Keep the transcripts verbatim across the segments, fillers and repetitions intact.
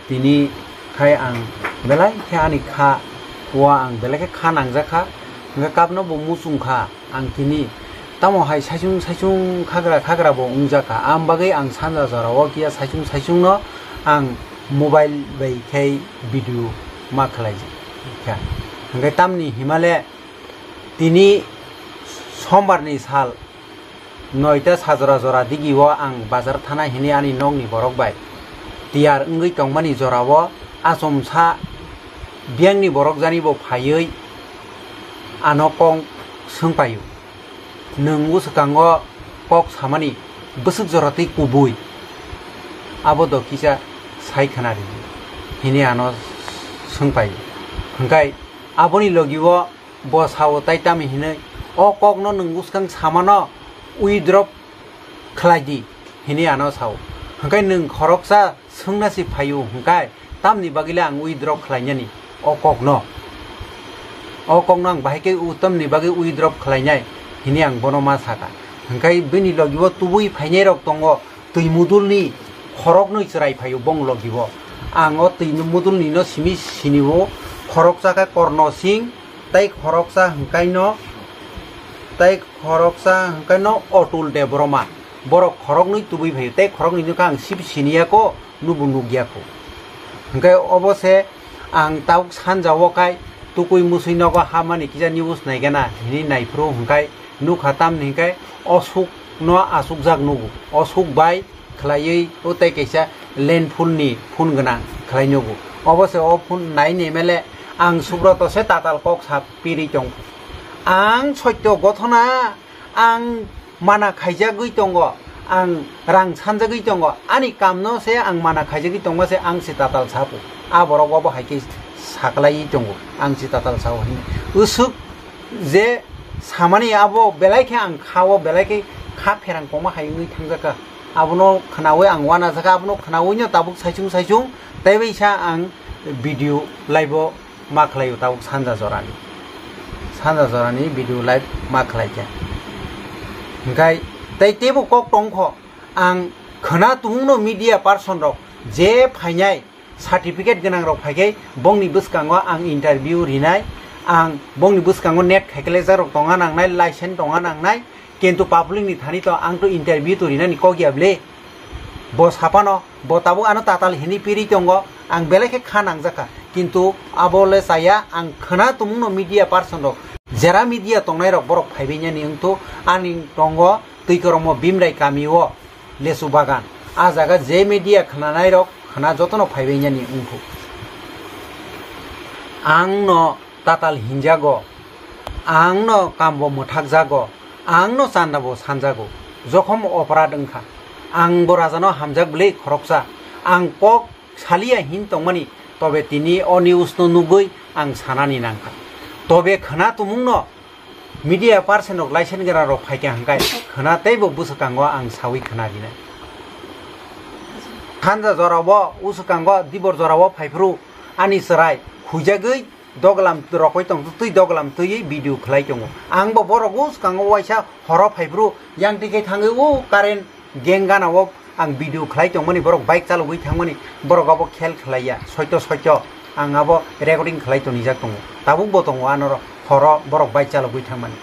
Tini khai ang belai khe ani kha, o ang belai khe kha nangjak kha, hwnkhe kapno bo muchung kha. Ang tini tamo hai saichung saichung khagra khagra bo wngjak kha, ang bagwi ang sanja jora o kiya saichung saichung no ang mobile bai khai video ma khlai kha. Hwnkhe tamni himale tini sombar ni sal noita sajora jora digi o ang bazar thana hini ani nokni borok bai tiyar wngwi tongmani jora o achomsa biyangni borok jani bo phaiwi ano kok swngpaio. Nwng bwswkango kok samani bwswk jora tei kubui abo do kisa sai khna ridi hini ano swngpaio. Hwnkhe aboni logi o bo sao tai tamo hinwi o kokno nwng bwskang samano withdraw khlai di hini ano sao. Hwnkhe nwng khoroksa swngna si phaio hwnkhe tamni bagwi le ang withdraw khlainani o kokno. O kokno ang bahai khe u-, tamni bagwi withdraw khlainai hini ang bono ma saka. Hwnkhe bini logi o tubui phainai rok tongo, twi mudulni khoroknwi chwrai phaio bong logi o. Ang o twi mudulni no simi sini o khoroksa khe Korno Singh tei khoroksa hwnkhe no, tei khoroksa hwnkhe no Otul Debbarma. Borok khoroknwi tubui phaio tei khoroknwi no khe ang sib siniya ko, nubo nukya ko. Hwnkhe obo se ang tabuk sanja o kai tukui musui nogo hamani kisa news naigana hini naiphuru hwnkhe nukha tamni hwnkhe osuk no asukjak nugo. Osuk bai khlaiwi o tei kaisa landful ni phone gwnang khlai nugo. Obo se o phone nai ni mele ang Subroto se tatal kok sa piri tong. Ang sotyo gothona ang mana khaijagwi tongo, ang rang sanjagwi tongo, ani kamno se ang mana khaijagwi tongma se ang se tatal sapo. A borok obo hai khe saklaiwi tongo, ang se tatal sao hwnwi. Usuk je samani abo belai khe ang kha-o, belai khe kha pherang koma hai wngwi thangjakha. Abono khnaui ang uanajakha, abono khnaui no tabuk saichung saichung tei bai sa ang video live o ma khlaio tabuk sanja jorani. Sanja jorani video live ma khlaikha. Hwnkhe tei teibo kok tongkho, ang khwna tumungno media person rok je phainai certificate gwnang rok phaikhai bongni bwskango ang interview rinai, ang bongni bwskango net khaikhlaijakrok tongna nangnai, license tongna nangnai, kintu public ni thani to ang to interview to rinani kok ya ble. Bo sapano, bo tabuk ano tatal hini piri tongo, ang belai khe kha nangjakha, kintu abo le chaya, ang khwna tumungno media person rok, jera media tongnai rok borok phaibainani wngto, ani tongo twi kormo Bimrai kami o. Lesu bagan. A jaga je media khwnanai rok khwna jotono phaibainani wngkhu. Ang no tatal hinjago, ang no kambo mwthakjago, ang no chanda bo sanjago. Jokhom oporad wngkha. Ang bo rajano hamjak bwlwi khoroksa. Ang kok saliya hin tongmani, tobe tini o news no nugwi ang sanani nangkha. Tobe khwna tumungno media person rok license gwnang rok phaikha hwnkhe khwna teibo bwswkango ang sawi khwna rinai. Sanja jorao uswkango dibor jorao phaiphuru ani chwrai huijagwi doglam rokoi tong twi doglam twiwi video khlai tongo. Ang bo borok uskango waisa horo phaiphuru yang tike thangwi o current gang gana o ang video khlai tongmani, borok bike chalogwi thangmani, borok abo khel khlaiya, soito soito ang abo recording khlai tonijak tongo, tabuk bo tongo anoro horo borok bike chalogwi thangmani.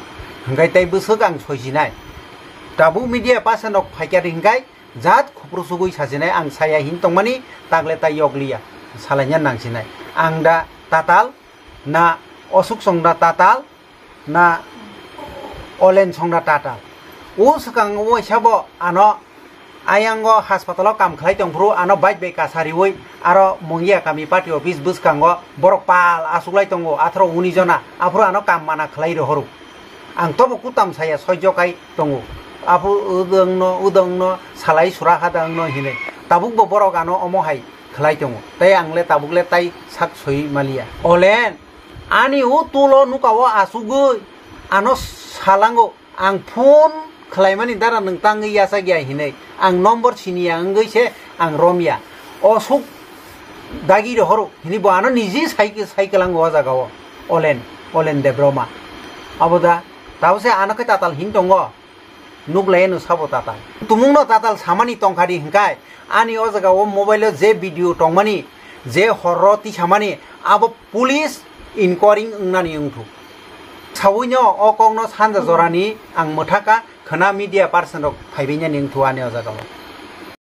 Hwnkhe tei bwswk ang soisinai, tabuk media person rok phaikha hwnkhe jat khopru sugwi sasinai ang saya hin tongmani, takle tai yokliya, salaina nangsinai. Ang da tatal na osuk song da tatal na Olen songna tatal. O swkang waisa bo ano ayango haspatalo kam khlai tongphuru ano bike bai kasa riwi aro Mongia kami party office bwskango borok pal achuklai tongo atharo uni jona. Aphuru ano kam mana khlai rohoro. Ang tobo kutam saya soijo kai tongo. Aphuru udangno, udangno salai sura hadangno hinwi. Tabukbo borok ano omo hai khlai tongo. Tei ang le tabuk le tai sak soi maliya. Olen, ani o tulo nuka o asugwi ano salango, ang phone khlaimani dara nwng tangwi yachak ya hinwi. Ang nombor siniya wngwi se ang romya. Osuk dagi rohoro hinwi bo ano niji sai, sai kwlango o jaga o. Olen, Olen Debroma. Abo da, tabo se ano khe tatal hin tongo. Nuklai no sabo tatal. Tumung no tatal samani tongkha di hingkai. Ani o jaga o mobile o je video tongmani, je horro tisamani, abo police inquiry wngnani wngthu. Sawi no o kok no sanja jorani ang mwthaka khwna media person rok phaibai nani wngthu ani o jaga o.